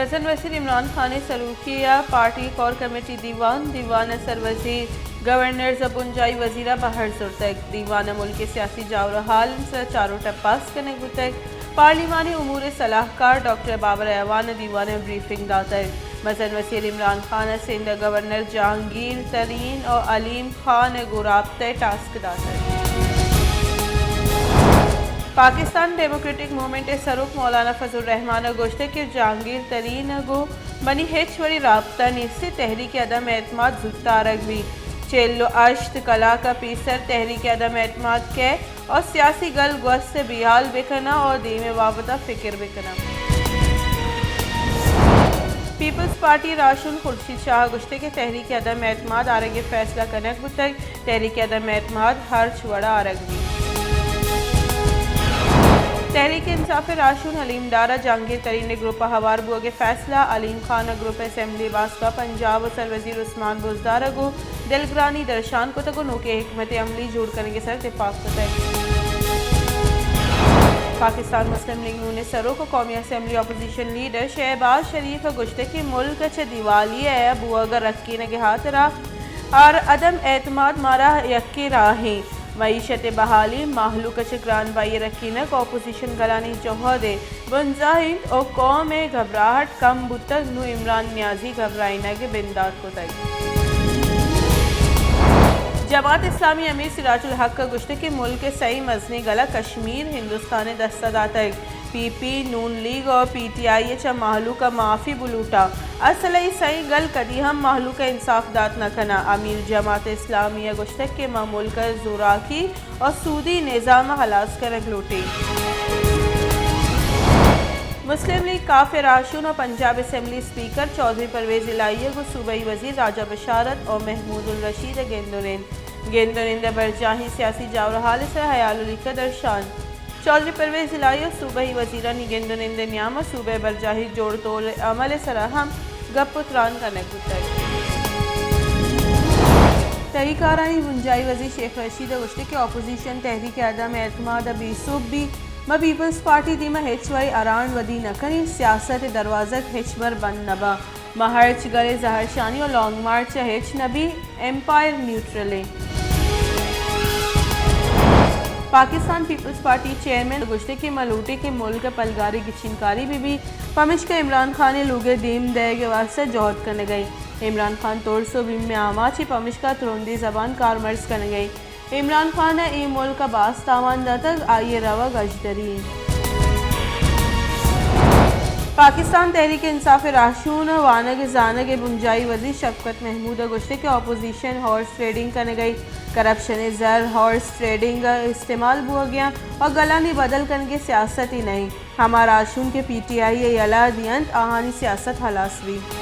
مزن وزیر عمران خان ءِ سروکی ءَ پارٹی کور کمیٹی دیوان، دیوان ءِ سر وزیر، گورنرز ءُ بنجاہی وزیراں بہر زرتگ۔ دیوان ءَ ملک ءِ سیاسی جاور ءُ حال ءِ سرا چاروٹ ءَ پاس کنگ بوتگ۔ پارلیمانی امور ءِ سلاہکار ڈاکٹر بابر اعوان ءَ دیوان ءَ بریفنگ داتگ۔ مزن وزیر عمران خان ءَ سندھ ءِ گورنر جہانگیر ترین ءُ علیم خان ءَ گوں رابطہ ءِ ٹاسک داتگ۔ پاکستان ڈیموکریٹک موومنٹ ءِ سروک مولانا فضل الرحمان ءَ گوشتگ کہ جہانگیر ترین ءَ گوں منی ہچ وڑیں رابطہ نیست، تحریک عدم اعتماد زوت آرگ بیت۔ چل ءُ ہشت کلاک ءَ پیسر تحریک عدم اعتماد کئیت ءُ سیاسی گل گوست ءَ بیہال بہ کناں ءُ دیم ءِ بابت ءَ فکر بہ کناں۔ پیپلز پارٹی ءِ راہشون خورشید شاہ ءَ گوشتگ کہ تحریک عدم اعتماد آرگ ءِ فیصلہ کنگ بوتگ، تحریک عدم اعتماد ہرچ وڑ ءَ آرگ بیت۔ تحریک انصاف ءِ راہشون حلیم ڈار ءَ جہانگیر ترین ءِ گروپ ءَ ہوار بوگ ءِ فیصلہ، حلیم خان ءَ گروپ اسمبلی باسک ءَ پنجاب ءِ سر وزیر عثمان بزدار ءَ گوں دلگرانی درشان کتگ ءُ نوکیں حکمت عملی جوڑ کنگ ءِ سر تپاک کتگ۔ پاکستان مسلم لیگ نون ءِ سروک ءُ قومی اسمبلی اپوزیشن لیڈر شہباز شریف ءَ گوشتگ کہ ملک چہ دیوالیہ ءَ بوگ ءَ رکینگ ءِ ہاترا ہر عدم اعتماد مارا یکیں راہ ایں۔ معیشت ءِ بحالی، مہلوک ءَ چہ گران بہائی ءَ رکینگ، اپوزیشن گلانی جہد ءِ بنجاہ انت ءُ قوم ءِ گھبراہٹ کم بوتگ، نوں عمران نیازی گھبرائینگ ءِ بندات کتگ۔ جماعت اسلامی ءِ امیر سراج الحق ءَ گوشتگ کہ ملک ءِ سئیں مزنیں گل ءَ کشمیر ہندوستان ءِ دست ءَ داتگ۔ پی پی، نون لیگ ءُ پی ٹی آئی ءَ چہ مہلوک ءَ معافی بلوٹاں۔ اصل ءَ اے سئیں گل کدی ہم مہلوک ءَ انصاف دات نہ کناں۔ امیر جماعت اسلامی ءَ گوشتگ کہ ما ملک ءَ زوراکی ءُ سودی نظام ءَ ہلاس کنگ لوٹیں۔ مسلم لیگ کاف ءِ راہشون ءُ پنجاب اسمبلی اسپیکر چوہدری پرویز الہی ءَ گوں صوبائی وزیر راجہ بشارت ءُ محمود الرشید ءَ گند ءُ نند۔ گند ءُ نند ءَ برجاہیں سیاسی جاور ءُ حال ءِ سرا ہیال ءُ لیکہ درشان۔ چوہدری پرویز الہی ءُ صوبائی وزیرانی گند ءُ نند ءِ نیام ءَ صوبہ ءِ برجاہی جوڑ تول ءِ عمل ءِ سرا ہم گپ ءُ تران کنگ بوتگ۔ تہی کارانی بنجاہی وزیر شیخ رشید ءَ گوشتگ کہ اپوزیشن تحریک عدم اعتماد ءَ بے سوب بیت، ما پیپلز پارٹی ءِ دیم ءَ ہچ وڑیں ہرانڈ ودی نہ کنیں، سیاست ءِ دروازگ ہچبر بند نہ باں۔ ما ہرچ گل ءِ زہرشانی ءُ لانگ مارچ ءَ ہچ نہ بی، امپائر نیوٹرل ایں۔ پاکستان پیپلز پارٹی ءِ چیئرمین ءَ گوشتگ کہ ما لوٹیں کہ ملک ءِ پلگاری گچینکاری بہ بی، پمشکا عمران خان ءِ لوگ ءَ دیم دئیگ ءِ واستہ جہد کنگ ءَ ایں۔ عمران خان ترس ءُ بیم ءِ آماچ ایں، پمشکا ترندیں زبان کارمرز کنگ ءَ ایں۔ عمران خان ءَ اے ملک ءَ باز تاوان داتگ، آئی ءِ روگ اژدری انت۔ پاکستان تحریک انصاف ءِ راہشون ءُ وانگ ءُ زانگ ءِ بنجاہی وزیر شفقت محمود ءَ گوشتگ کہ اپوزیشن ہارس ٹریڈنگ کنگ ءَ، کرپشن ءِ زر ہارس ٹریڈنگ ءَ استعمال بوگ ءَ انت ءُ گلانی بدل کنگ ءِ سیاست ئے نہ انت۔ ہما راہشون کہ پی ٹی آئی ءَ یلہ دینت، آہانی سیاست ہلاس بیت۔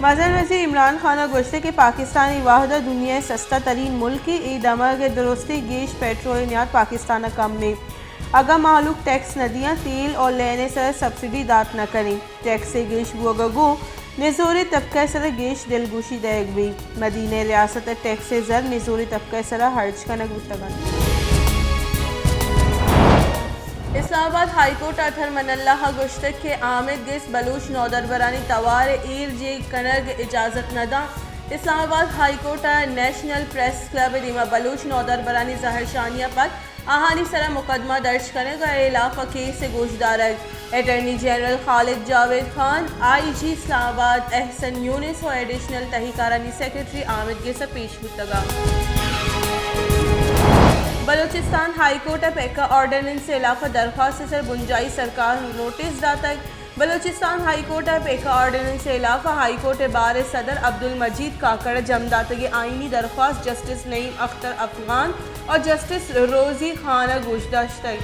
مزن وزیر عمران خان ءَ گوشتگ کہ پاکستان اے وہد ءَ دنیا ءِ سستا ترین ملکے، اے دمگ ءَ درستیں گیش پیٹرول ءِ نیاد پاکستان ءَ کم انت۔ اگاں مہلوک ٹیکس نہ دیاں، تیل ءُ لین ءِ سرا سبسڈی دات نہ کنیں۔ ٹیکس ءِ گیش بوگ ءَ گوں نزوریں طبقہ ءِ سرا گیش دلگوشی دئیگ بیت۔ مدینہ ءِ ریاست ءَ ٹیکس ءِ زر نزوریں طبقہ ءِ سرا ہرچ کنگ بوتگ انت۔ اسلام آباد ہائی کورٹ ءَ اطہر من اللہ ءَ گوشتگ کہ آمید گس بلوچ نودربرانی توار ءِ ایر جیگ کنگ ءِ اجازت نہ داں۔ اسلام آباد ہائی کورٹ ءَ نیشنل پریس کلب ءِ دیما بلوچ نودربرانی زہرشانی ءَ پد آہانی سرا مقدمہ درج کنگ ءُ اے ہلاف ءَ کیس ءِ گوشدارگ۔ اٹارنی جنرل خالد جاوید خان، آئی جی اسلام آباد احسن یونس ءُ ایڈیشنل تہی کارانی سیکرٹری آمید گس ءَ پیش بوتگ انت۔ بلوچستان ہائی کورٹ ءَ پیکہ آرڈیننس ءِ ہلاف ءَ درخواست ءِ سر بنجاہی سرکار ءَ نوٹس داتگ۔ بلوچستان ہائی کورٹ ءَ پیکہ آرڈیننس ءِ ہلاف ءَ ہائی کورٹ ءِ بار ءِ صدر عبدالمجید کاکڑ ءَ جم داتگیں آئینی درخواست جسٹس نعیم اختر افغان ءُ جسٹس روزی خان ءَ گوشداشتگ۔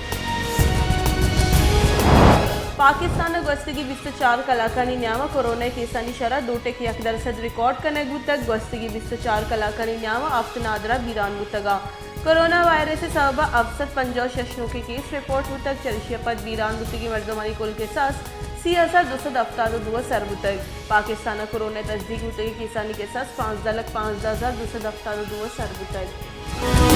پاکستان ءَ گوستگیں بیست ءُ چار کلاکانی نیام ءَ کورونا ءِ کیسانی شرح دو ٹک یک درسد ریکارڈ کنگ بوتگ۔ گوستگیں بیست ءُ چار کلاکانی نیام ءَ ہفت نادراہ بیران بوتگ انت۔ کورونا وائرس ءِ سبب ءَ ہفت سد پنجاہ ءُ شش نوکیں کیس رپورٹ بوتگ، چریشی ءَ پد بیران بوتگیں مردمانی کل کساس سی ہزار دو سد ہفتاد ءُ دو ءَ سر بوتگ۔ پاکستان ءَ کورونا ءِ تصدیق بوتگیں کیسانی کساس پانزدہ لکھ پانزدہ ہزار دو سد ہفتاد ءُ دو ءَ سر بوتگ۔